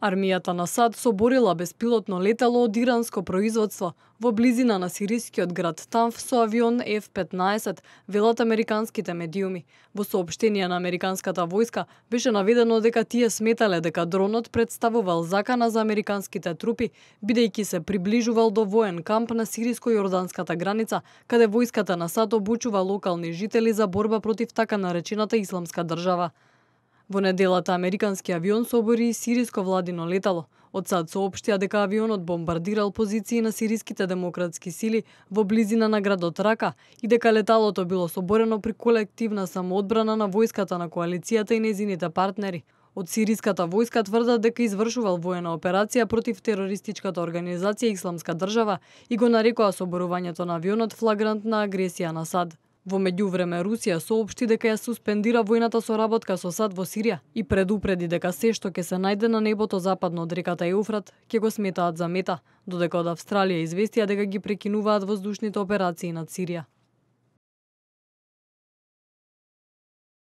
Армијата на САД соборила беспилотно летало од иранско производство во близина на сирискиот град Танф со авион F-15, велат американските медиуми. Во соопштение на американската војска беше наведено дека тие сметале дека дронот представувал закана за американските трупи, бидејќи се приближувал до воен камп на сириско-јорданската граница, каде војската на САД обучува локални жители за борба против така наречената исламска држава. Во неделата американски авион собори и сириско владино летало. Од САД соопштија дека авионот бомбардирал позиции на сириските демократски сили во близина на градот Рака и дека леталото било соборено при колективна самоодбрана на војската на коалицијата и незините партнери. Од сириската војска тврдат дека извршувал воена операција против терористичката организација Исламска држава и го нарекоа соборувањето на авионот флагрантна агресија на САД. Во меѓувреме Русија соопшти дека ја суспендира војната соработка со САД во Сирија и предупреди дека се што ќе се најде на небото западно од реката Еуфрат ќе го сметаат за мета, додека од Австралија известија дека ги прекинуваат воздушните операции над Сирија.